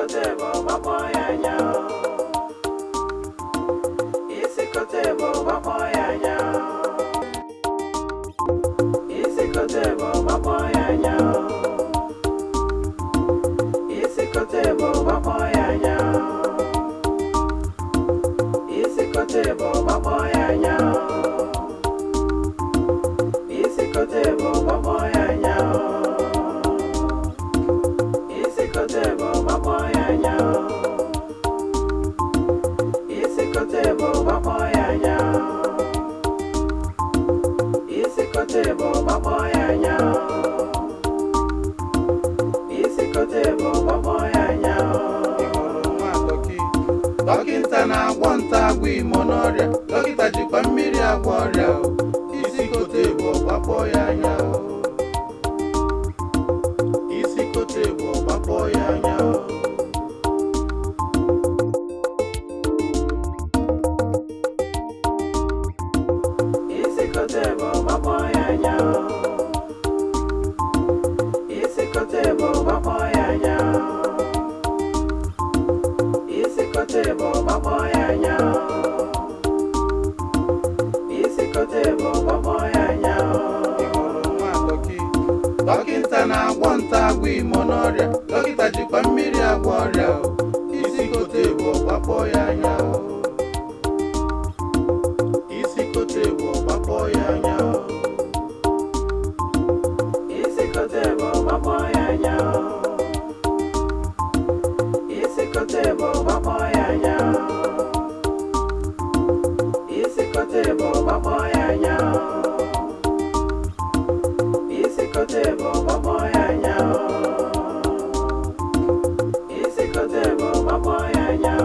Isi kote bụ gbakpọ ya anya. Isi kote bụ gbakpọ ya anya. Isi kote bụ gbakpọ ya anya. Isi kote bụ gbakpọ ya anya. Isi kote bụ gbakpọ ya anya. Isi kote bụ gbakpọ ya anya. Isi kote bụ gbakpọ ya anya. Isi kote bụ gbakpọ ya anya. Isi kote bụ gbakpọ ya anya. Isi kote bụ gbakpọ ya anya. Dọkịta na-agwọ nta agwọ imo n'ọrịa. Dọkịta jikwa mmiri agwọ ọrịa o. Isi kote bụ ọgbakpọ ya anya o. Isi kote bụ ọgbakpọ ya anya o. Isi kote bụ gbakpọ ya anya. Isi kote bụ gbakpọ ya anya. Isi kote bụ gbakpọ ya anya. Isi kote bụ gbakpọ ya anya. Ị hụrụ nwa dọkị? Dọkịta na-agwọ nta agwọ imo n'ọrịa. Dọkịta jikwa mmiri agwọ ọrịa o. Isi kote bụ ọgbakpọ ya anya o. Isi kote bụ ọgbakpọ ya anya o. Isi kote bụ gbakpọ ya anya. Isi kote bụ gbakpọ ya anya. Isi kote bụ gbakpọ ya anya. Isi kote bụ gbakpọ ya anya. Isi kote bụ gbakpọ ya anya.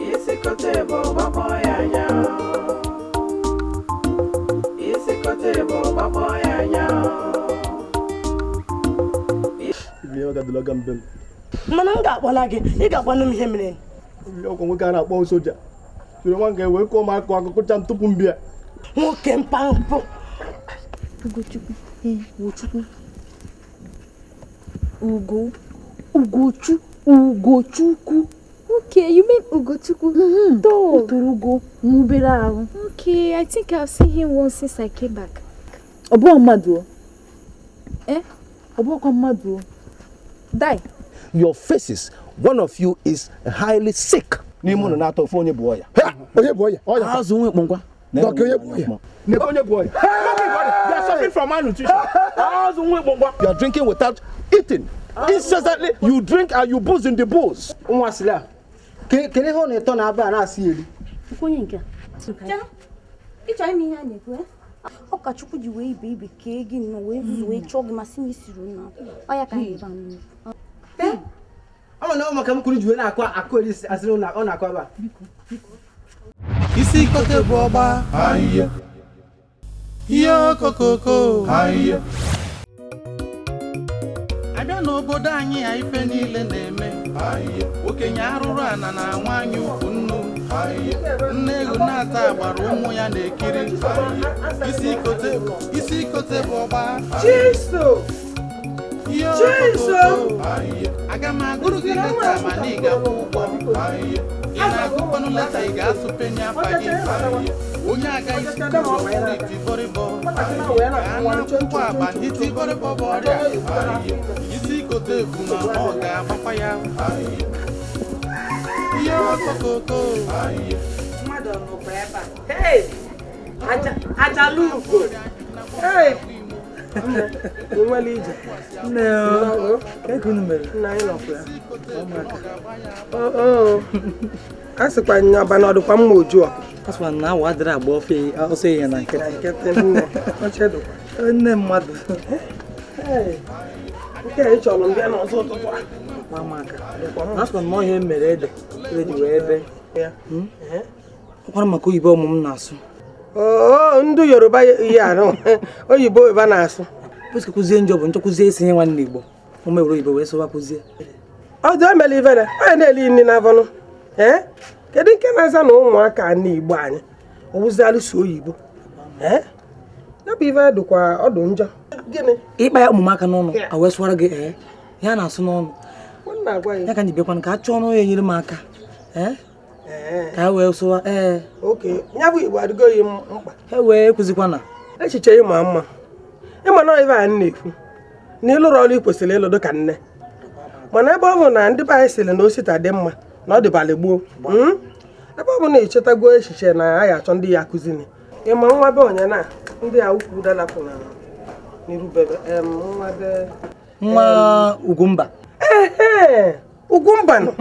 Isi kote bụ gbakpọ ya anya. Isi kote bụ gbakpọ ya anya. Mana m ga-akpọla gị, ị ga-agwanụ m ihe mere. Ọkwa nwoke a na-akpọ soja soro nwa nke wee kụọ m akụ akụkụcha m tupu m bịa. Nwoke mpampụ. Ugochukwu. Ugochukwu. Ugo. Ugochu. Ugochukwu. Okay, you mean Ugochukwu? Mm-hmm. O toro ugo nwubere ahụ. Okay, I think I've seen him once since I came back. Ọ bụghị mmadụ o. Eh? Ọ bụghịkwa mmadụ o. Die. Your faces, one of you is highly sick. N'ime ụlọ na-atọ ofu onye bụ ọya. Onye bụ ọya? Ọya. Azụ nwe kpọnkwa. Dọkị, onye bụ ọya? Nekwe onye bụ ọya. They are suffering from malnutrition. Azụ nwe kpọnkwa. You are drinking without eating. Incessantly, you drink and you booze in the booze. Nwa sịrị a, kedu ihe ọ na-eto na-aba a na-asị eri? Onye nke a? Ịchọ ime ihe a na-ekwu, eh? Ọ ka Chukwu ji wee ibe ibe kee gị nnọọ wee zuzu wee chọọ gị ma sị na isiri nna ọ ya ka anyị ebe a nnọọ. Ọ na ọ maka m kwuru ji wee na-akụ akụ eri asịrị ọ na-akụ ebe a. Isi kote bụ ọgba. Ihe okokoko. Abịa n'obodo anyị a ife niile na-eme. Okenye arụrụ ana na nwaanyị ukwu nnu. Nne ewu na-ata agbara ụmụ ya na-ekiri. Isi kote, isi kote bụ ọgba. Chiso! Ihe Chiso! okokoko. Aga m agụrụ gị leta mana ị ga-akwụ ụgwọ. Ị na-agụkwanụ leta ị ga-asụpenye afa gị. Onye agaghị sukuu ọbụrụ itibọrịbọ. Ka a na-akwụkwọ agba itibọrịbọ bụ ọrịa. Isi kote ebu na ọ ga-agbakwa ya. Ihe okokoko. Mmadụ ọ nọkwa ebe a? Hey! Ajala ugo. Hey! Nwere ije. Nne o, ka unu mere? Nna anyị nọkwa ya. Oo. A sịkwa nya ọba na ọ dịkwa mma oju ọkụ. A sịkwa na awọ adịrị agba ọsọ ya na nkịtị. Nkịtị nne, oche dịkwa. Nne mmadụ. Hey! Nke a ị chọrọ m bịa n'ọzọ ụtụtụ a. Kwa m aka. A sịkwa na ọhịa mere ede, ede ji wee bee. Ọkwara maka oyibo ọmụ m na-asụ. Oo, ndị Yoruba yi arụ oyibo Yoruba na-asụ. Kwesị kụzie njọ bụ nchọkwụzie esi nye nwanne Igbo. Ụmụ ewere oyibo wee sụwa kụzie. Ọ dị omele ifere, onye na-eli nri n'afọnụ. Ee? Kedu nke na-aza na ụmụaka n'Igbo anyị? Ọ wụzialụ so oyibo. Ee? Ya bụ ife dịkwa ọdụ njọ. Gịnị? Ịkpa ya ụmụaka n'ụlọ, a wee sụwara gị ee. Ihe a na-asụ n'ọnụ. Ya ka anyị bịakwanụ ka a chọọ ọnụ ya enyere m aka. Ka e wee sụwa ee. Oke, ya bụ Igbo adịgo ya mkpa. E wee kwụzikwana. Echiche ịma mma. Ịma na ife anyị na-ekwu na ịlụrụ ọrụ ị kwesịrị ịlụ dị ka nne. Mana ebe ọ bụ na ndị be anyị sịrị na osita dị mma na ọ dịbalị gboo. Ebe ọ bụ na echetago echiche na a ga-achọ ndị ya akụzini. Ịma nwa be onye na ndị a ukwu dalapụ na n'irubebe nwa be nwa Ugwumba. Ee, Ugwumba nọ.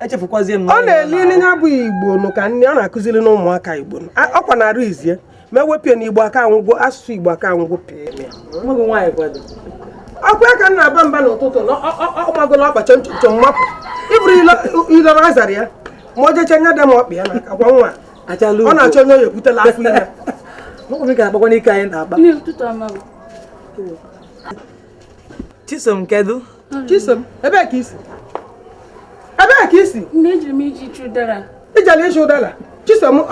Echefukwazie m. Ọ na-eli ya bụ Igbo nụ ka nne ọ na-akụziri n'ụmụaka Igbo. Ọkwa na arụ izie ma ewepịa na Igbo aka anwụgwo asụsụ Igbo aka anwụgwo pịa. Ọkwa ya ka m na-aba mba n'ụtụtụ na ọ magola ọkpacha nchọnchọ mmapụ ịbụrụ ilere azara ya ma o jecha nya dị m ọkpa ya n'aka kwa nwa ọ na-achọ onye ya ebutela afọ ime. Chisom kedu? Chisom, ebee ka isi? Ebee ka isi? Ijele ịchụ ụdara. Chisom,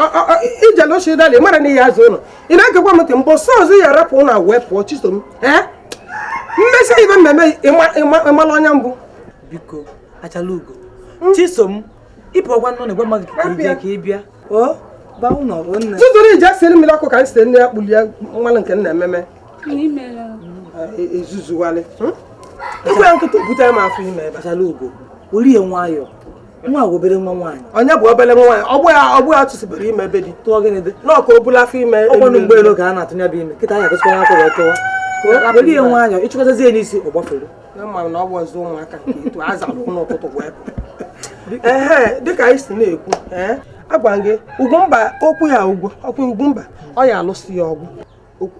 ijele ịchụ ụdara, ị mara na ihe azụ ụlọ. Ị na-egekwa m ntị mbọ sọ ọzọ ya arapụ ụlọ wee pụọ Chisom. Ee? Mmesi ibe mmemme ịmala ọnya mbụ. Biko, achala ugo. Chisom, ịpụọkwa nọ na-egwa mmadụ ka ije ka ị bịa. O, ba ụlọ nne. Tụtụrụ ije siri mmiri ọkụ ka m site nne ya kpulie mmanụ nke m na-ememe. Ezuzuwalị. Ikwe ya nkịta butere m afọ ime ebe. Achala ugo, orie nwayọọ. Nwa bụ obere nwa nwaanyị. Onye bụ obere nwa nwaanyị? Ọgbọ ya tụsibere ime ebe dị. Tụọ gịnị dị? Nọọ ka o bulu afọ ime. Ọkwanụ mgbe elu ka a na-atụnye bụ ime. Kịta anyị agụsịkwa n'akwụkwọ wee tụwa. Orie nwayọọ, ịchịkọtazie ya n'isi ọ gbafere. Ma na ọ bụ ọzọ ụmụaka nke etu a zara ụlọ ụtụtụ wee pụ. Ehe, dịka anyị si na-ekwu, agwa gị Ugwumba okwu ya ugwo, ọkwa Ugwumba ọ ya alụsị ya ọgwụ.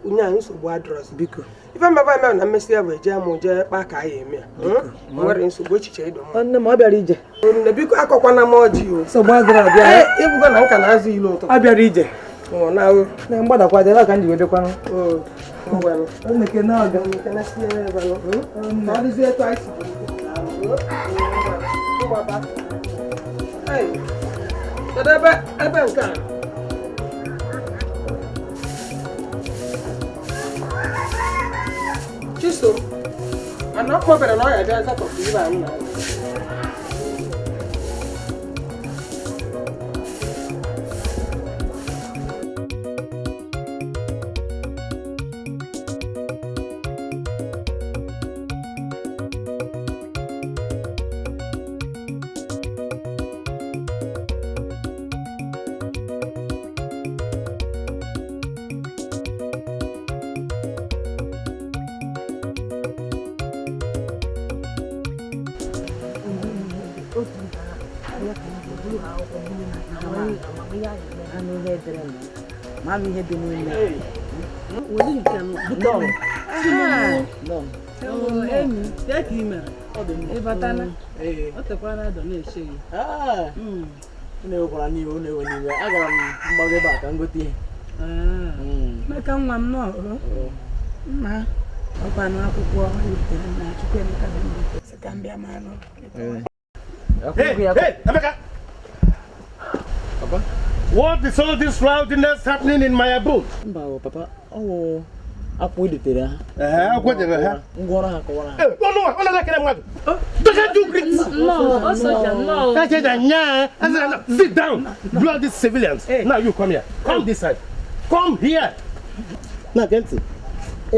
Onye anyị nsogbu adịrọzi. Biko. Ife mmebe eme na mmesi ya bụ eje mụ jee kpaa ka anyị eme ya. Nwere nsogbu echiche ịdọ mma. Nne m ọ bịara ije. Nne biko akọkwana m ọjị o. Nsogbu adịrọ abịa. Ịbụgo na nka na-azụ ilu ụtọ. Ọ bịara ije. Ọ na o. Na mgbadakwa dịla ka m ji wee bịakwanụ. O. Ngwanụ. Nne kene ọga. Kene sie ebe nụ. Ọ dịzie etu anyị si Kedu ebe nke a? Chisom, ana ọ kpọbere na ọ ya bịa zatọpụ ibe anyị na Agara m mgbago ebe a ka m gote ihe. Meka nwa m nọ nna ọkwanụ akwụkwọ rutere na Chukwuemeka sị ka m bịa ma anụ. Hey, hey, Emeka! Papa? What is all this rowdiness happening in my abode? Mba, Papa, oh, akwụkwọ idetere ha. Ee, akwụkwọ edere ha. Ngwa ọrụ ha kọwara ha. Ee, ọnụ nwa, ọ na-ekele mmadụ. Don't you greet? No, soldier, no. Sit down. Bloody civilians. Now you come here. Come this side. Come here. Now, get it.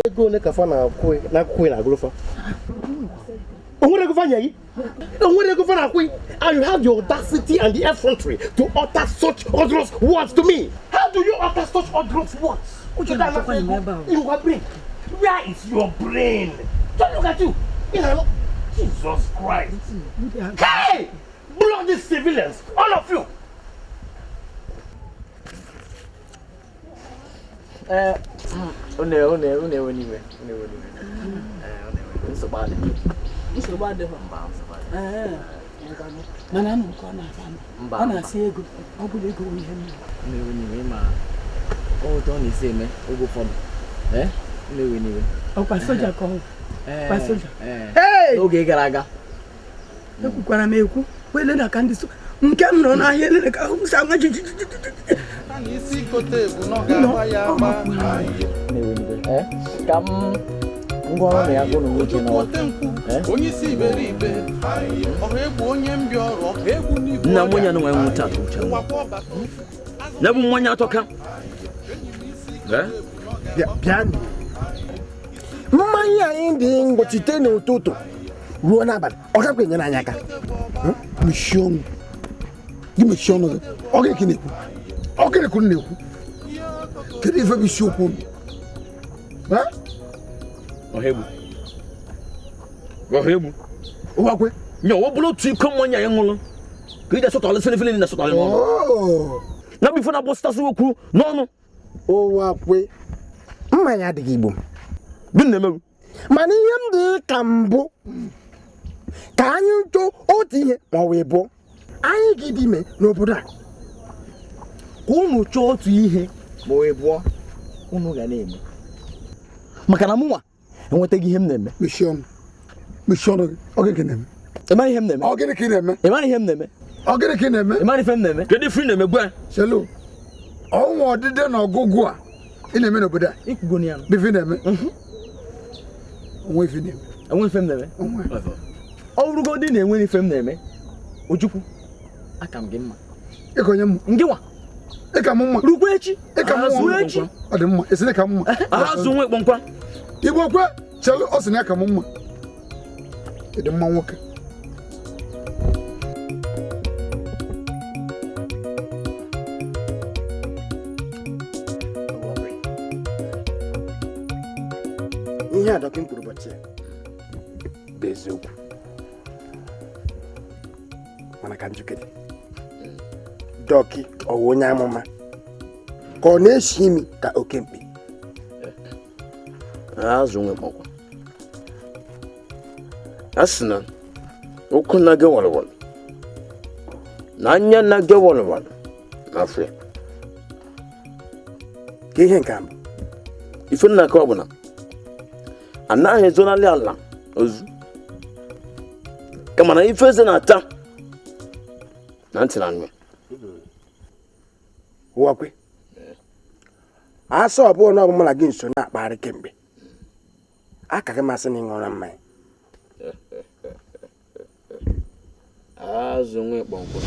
Ego ne kafa na akwụ na akwụ na agụlụfa. Onwere ego fa nye gị? Onwere ego fa na akwụ? And you have the audacity and the effrontery to utter such odorous words to me. How do you utter such odorous words? In your brain. Where is your brain? Don't look at you. You know, Jesus Christ. Hey! Bloody civilians, all of you. Ọ na-asị ego, ọ bụla ego ihe mmiri. Ọkwa soja ka ọ kwa soja. N'oge gara aga. Ekwukwara m ekwu, wele na ka ndị so nke m nọ n'ahịa elele ka sa nwa jiji. Isi kote bụ na ọ ga-agba ya agba. Ka m Ngwa ọrụ na ya bụ na nwoke na onye isi iberibe ọha egwu onye mbịa ọrụ ọha egwu n'ibu nna nwunye na nwe nwụta atụcha na bụ mmanya atọka. Bịa mmanya anyị dị ngwọchite n'ụtụtụ ruo n'abalị ọ gakwa enyere anyị aka. Mechie ọnụ gị, mechie ọnụ gị. Ọ gịnị ka ị na-ekwu? Ọ gịnị ka unu na-ekwu? Kedu ife bụ isiokwu unu? Ọha egbu Ụwakwe nya ọ bụrụ otu iko mmanya anyị ṅụrụ ka iji asọtọlị fere na asọtọlị n'ọnụ na bụ ife na-agbọsịtasị okwu n'ọnụ. Ụwakwe mmanya adịghị igbo gịnị na-emebu mana ihe m dị ka mbụ ka anyị chọọ otu ihe ma ọ wee bụọ anyị ga-ịdị ime n'obodo a ka unu chọọ otu ihe ma ọ wee bụọ unu ga na-eme maka na mụnwa enwetaghị ihe m na-eme. Mechie ọnụ, mechie ọnụ gị. Ọ gịnị ka ị na-eme? Ị mara ihe m na-eme? Ọ gịnị ka ị na-eme? Ị mara ihe m na-eme? Ọ gịnị ka ị na-eme? Ị mara ife m na-eme? Kedu ife ị na-eme gwa? Selu, ọnwa ọdịdị na ọgụgụ a ị na-eme n'obodo a ikwugo ya bụ ife ị na-eme? Onwe ife ị na-eme? Enwe ife m na-eme? Ọ bụrụgodị na enwere ife m na-eme, Ojukwu, aka m gị mma. Ịka onye mma? Ngị nwa. Ịka m mma? Rukwa echi. Ịka m mma? Echi. Ọ dị mma, esi na ịka m mma. Azụ nwa ekpọnkwa. Igbo kwe, chelu, ọ sị na ịka m mma. Ị dị mma nwoke. Ihe a dọkịta kwuru ụbọchị ya bụ eziokwu mana ka njikere dọkị ọwụ onye amụma ka ọ na-eshi imi ka oke mkpi. Azụ nwe kpọkwa a sị na ụkwụ na-aga walụwalụ na anya na-aga walụwalụ n'afọ ya. Ka ihe nke mbụ ife nna ka ọ bụ na anaghị ezonarị ala ozu kama na ife eze na-ata na ntị na anụ. Ụwakwe asọ ọbụla na ọbụla gị nso na-akpagharị kemgbe aka gị masị na ịṅụra mmanya. Azụ nwe kpọmkwem.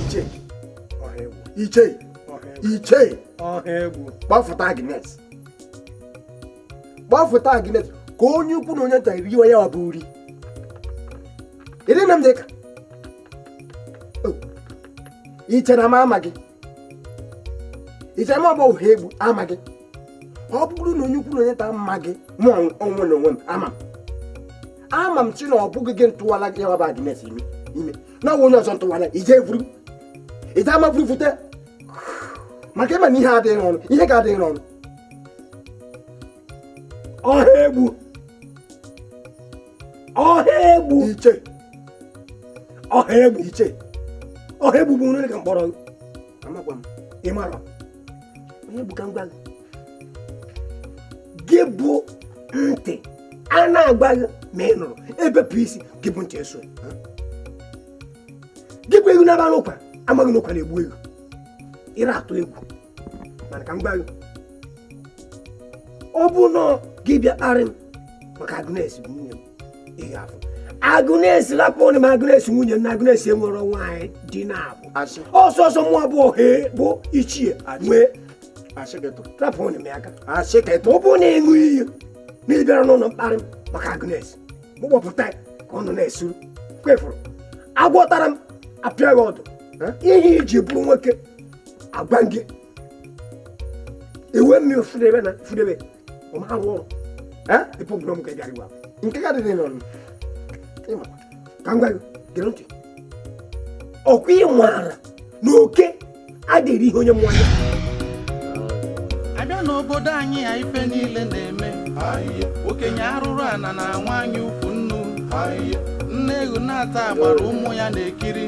Iche iche iche kpọfụta Agnes, kpọfụta Agnes ka onye ukwu na onye nta riwe ya ọ bụ uri. Ịdị na m dị ka iche na m ama gị, iche na m ọbụ ụha egbu ama gị. Ọ bụrụ na onye ukwu na onye nta ama gị, mụ onwe na onwe m ama m ama m chi na ọ bụghị gị ntụwala gị ya bụ Agnes ime ime na ọ bụ onye ọzọ ntụwala ije vuru ije ama vuru vute maka ịma na ihe adịghị n'ọnụ, ihe ga-adịghị n'ọnụ. Ọha egbu, ọha egbu, iche ọha egbu, iche ọha egbu bụ nri ka mkpọrọ gị. Amakwa m ị mara onye egbu ka m gwa gị gị bụ ntị a na-agwa gị ma ị nụrụ ebepụ isi gị bụ ntị eso gị bụ egwu na-aba n'ụkwa amaghị n'ụkwa na-egbu egwu ịra atụ egwu mana ka m gwa gị ọ bụ na gị bịa kparị m maka Agnes bụ nwunye m ị ga-afụ Agnes lapụ m Agnes nwunye m na Agnes enwere nwaanyị dị na-abụ ọsọsọ mụ abụọ he bụ ichie nwee rapụ m aka ma ọ bụrụ na ịṅụ iyi na ị bịara n'ụlọ mkparị m maka Agnes m kpọpụta ya ka ọ nọ na-esuru kwefụrụ agwọtara m apịa gị ọdụ ihe iji bụrụ nwoke agwa gị ewe mmiri fudebe na fudebe ọ ma arụ ọrụ ịpụbụrụ m ka ị bịara iwe nke ga adịghị n'ọnụ ka m gwa gị gere ntị ọkwa ị maara na oke adịghị ihe onye mmụọ ya. Abịa n'obodo anyị ya ife niile na-eme okenye arụrụ ana na nwaanyị ukwu nnu nne ewu na-ata agbara ụmụ ya na-ekiri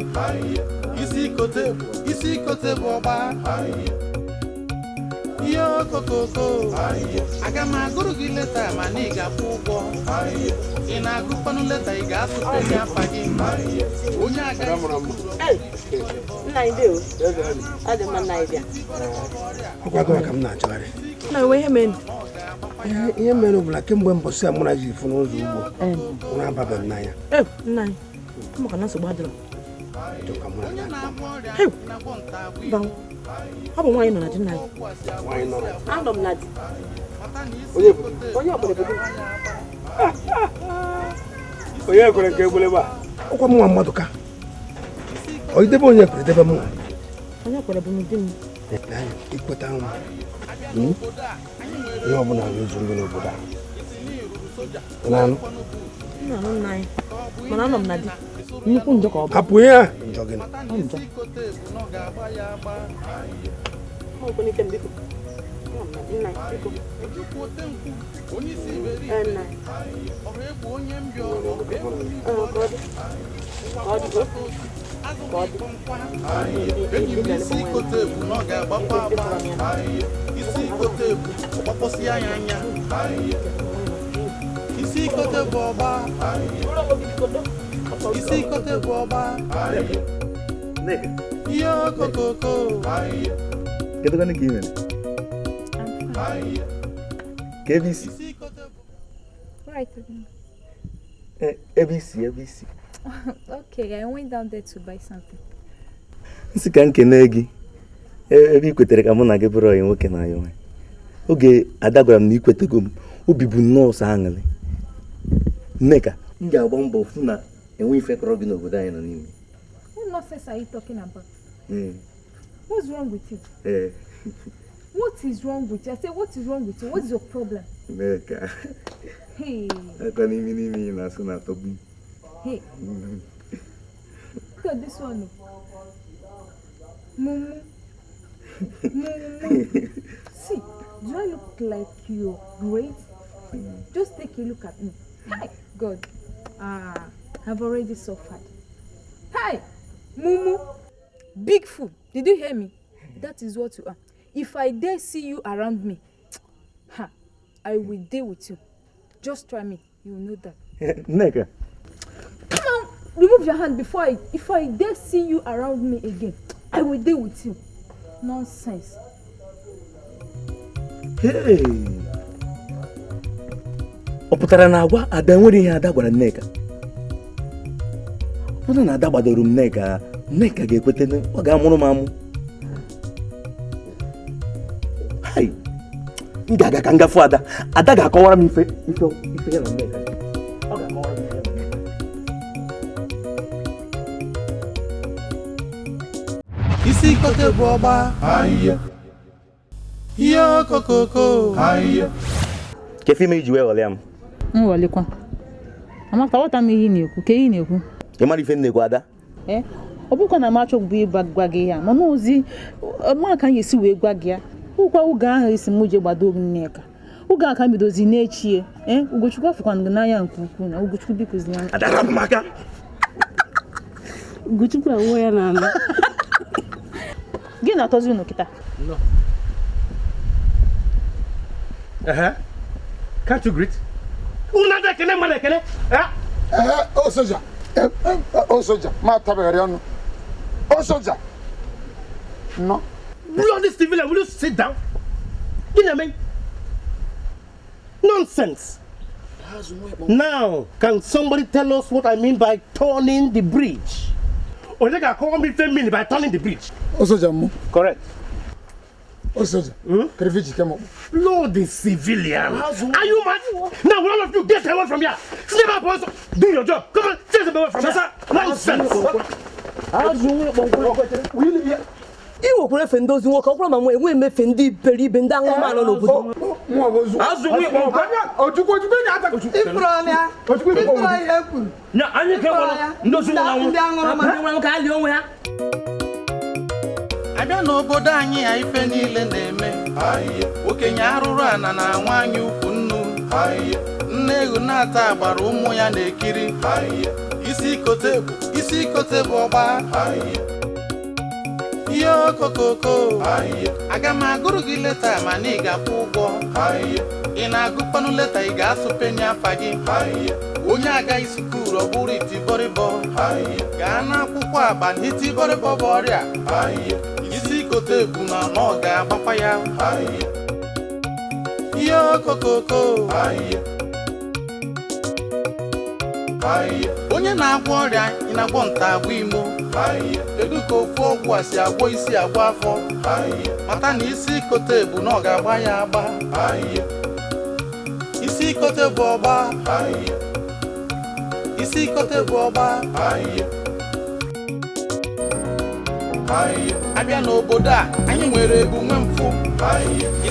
isi ikote bụ ọgba ihe okokoko. Aga m agụrụ gị leta mana ị ga-akwụ ụgwọ. Ị na-agụkwanụ leta ị ga-asụpe afa gị onye agaghị. Ọkwa gị ka m na-achọgharị. Ihe mere ọbụla kemgbe mbọsị a mụ na ji fụ n'ụzọ ugbo ụra ababeghị n'anya. Nna anyị, maka na nsogbu adịrọ. Mba, ọ bụ nwaanyị nọ na di nna anyị. Nwaanyị nọ na di? Anọ m na di. Onye ọbụla bụ di. Onye kwere nke egbelebe a? Ọkwa mụnwa mmadụ ka. Ọ idebe onye kwere idebe mụnwa. Onye kwere bụ di m. Ikweta nwa. Ihe ọbụla ga-ezuru gị n'obodo a. Ị na-anụ? Nna nna anyị, mana anọ m na di. Nnukwu njọ ka ọ bụ. Hapụ ihe a njọ gịnị? Ọ njọ. Ọ kwere ike m biko. Anọ m na di nna anyị biko. Ee, nna anyị. Ee, ka ọ dị. Ka ọ dị. Ka ọ dị. Enyi m isi kote ebu na ọ ga-agbakwa agba. Isi kote ebu ọgbakpọsịa ya anya. Isi kote bụ ọgba. Isi kote bụ ọgba. Ihe okokoko. Kedu ka ị mere? Ka ebe isi? Ebe isi, ebe isi. Okay, I went down there to buy something. Nsị ka nkene gị ebe i kwetere ka mụ na gị bụrụ ọyị nwoke na ya nwaanyị. Oge Ada gwara m na ikwetego m, obi bụ nnọọ sọ aṅụrị. Nneka, m ga-agba mbọ fụ na enwe ife kọrọ gị n'obodo anyị nọ n'ime. What nonsense are you talking about? What's wrong with you? What is wrong with you? I said, what is wrong with you? What is your problem? Nneka. Hey. Aka n'imi n'imi ị na-asụ na-atọgbu m. Hey. Look at this one. Mumu. Mumu. See, do I look like you're great? Just take a look at me. Hi, God. Ah, I've already suffered. Hi, Mumu. Big fool. Did you hear me? That is what you are. If I dare see you around me, ha, I will deal with you. Just try me. You will know that. Nneka. Come on, remove your hand before I, if I dare see you around me again, I will deal with you. Nonsense. Hey. Ọ pụtara na agwa Ada nwere ihe Ada gwara Nneka. Ọ bụrụ na Ada gbadoro m Nneka, Nneka ga-ekwete na ọ ga-amụrụ m amụ. Hai. M ga-aga ka m gafu Ada. Ada ga-akọwara m ife ife ife ya na Nneka. Ọ ga-akọwara m ife ya na Nneka. Isi kote bụ ọgba. Ihe okokoko. Kefe ime iji wee ghọlịa m. Nghọlịkwa. Amaka, ghọta m ihe ị na-ekwu. Ka ihe ị na-ekwu. Ị mara ife m na-ekwu, Ada? Ee, ọ bụkwa na m achọbụ ịgwa gwa gị ya, mana ozi ma ka m ga-esi wee gwa gị ya. Ụkwa oge ahụ esi m je gbado m Nneka. Oge ahụ ka m bidozi na-echie. Ee, Ugochukwu afụkwana gị n'anya nke ukwuu na Ugochukwu biko zi ya. Ada, rapụ m aka. Ugochukwu awụọ ya n'ala. Gị na-atọzi unu kịta. No. Can't you greet? Una de kene mana kene. Eh? O soja. O soja. Ma tabere onu. O soja. No. Bloody civilian, will you sit down? Gịnị me? Nonsense. Now, can somebody tell us what I mean by turning the bridge? Onye ga-akọwa m ife mean by turning the bridge? O soja mu. Correct. O soja. Kedu kemo. Lord the civilian. Are you mad? Now all of you get away from here. Step up also. Do your job. Come on, chase them away from here. Nonsense. I nwekwara efe ndozi nwoke ọ kwụrụ ma enwe emefe ndị iberibe ndị aṅụrụma nọ n'obodo. Abịa n'obodo anyị a ife niile na-eme. Okenye arụrụ ana na nwaanyị ukwu nnu. Nne ewu na-ata agbara ụmụ ya na-ekiri. Isi kote bụ ọgba. Ihe okokoko. Aga m agụrụ gị leta mana ị ga-akwụ ụgwọ. Ị na-agụkwanụ leta ị ga-asụpenye afa gị. Onye agaghị sukuru ọ bụrụ itibọrịbọ. Gaa n'akwụkwọ abalị itibọrịbọ bụ ọrịa. Isi kote bụ na ọ ga-agbakwa ya. Ihe okokoko. Onye na-agwọ ọrịa, ị na-agwọ nta, agwọ imo. Kedu ka ofu ọgwụ a si agwọ isi, agwọ afọ? Mata na isi kote bụ na ọ ga-agba ya agba. Isi kote bụ ọgba. Isi kote bụ ọgba. Abịa n'obodo a, anyị nwere ebu nwe mfụ isi.